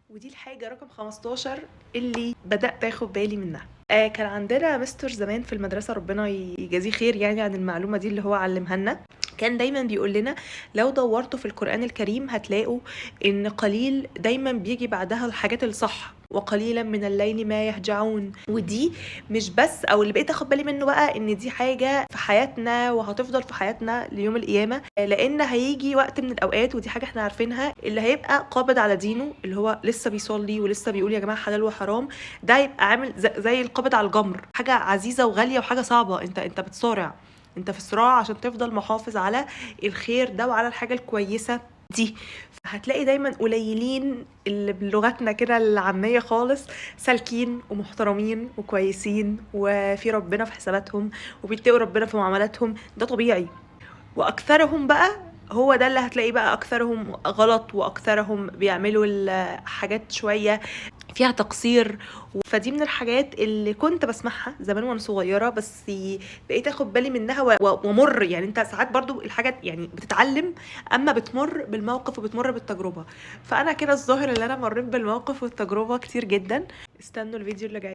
ودي الحاجة رقم 15 اللي بدأت اخد بالي منها. كان عندنا مستر زمان في المدرسة، ربنا يجازيه خير يعني عن المعلومة دي اللي هو علمها لنا، كان دايما بيقول لنا لو دورتوا في القرآن الكريم هتلاقوا ان قليل دايما بيجي بعدها الحاجات الصح، وقليلا من الليل ما يهجعون. ودي مش بس، او اللي بقيت اخد بالي منه بقى، ان دي حاجة في حياتنا وهتفضل في حياتنا ليوم القيامة، لان هيجي وقت من الاوقات، ودي حاجة احنا عارفينها، اللي هيبقى قابض على دينه، اللي هو لسه بيصلي ولسه بيقول يا جماعة حلال وحرام، ده يبقى عامل زي القابض على الجمر، حاجة عزيزة وغالية وحاجة صعبة، انت بتصارع، انت في صراع عشان تفضل محافظ على الخير ده وعلى الحاجة الكويسة دي. هتلاقي دايما قليلين اللي بلغتنا كده العامية خالص سالكين ومحترمين وكويسين وفي ربنا في حساباتهم وبيتقوا ربنا في معاملاتهم، ده طبيعي. واكثرهم بقى هو ده اللي هتلاقي بقى اكثرهم غلط، واكثرهم بيعملوا الحاجات شوية فيها تقصير. فدي من الحاجات اللي كنت بسمعها زمان وانا صغيرة، بس بقيت اخد بالي منها ومر. انت ساعات برضو الحاجة بتتعلم اما بتمر بالموقف وبتمر بالتجربة، فانا كده الظاهر اللي انا مريت بالموقف والتجربة كتير جدا. استنوا الفيديو اللي جاي.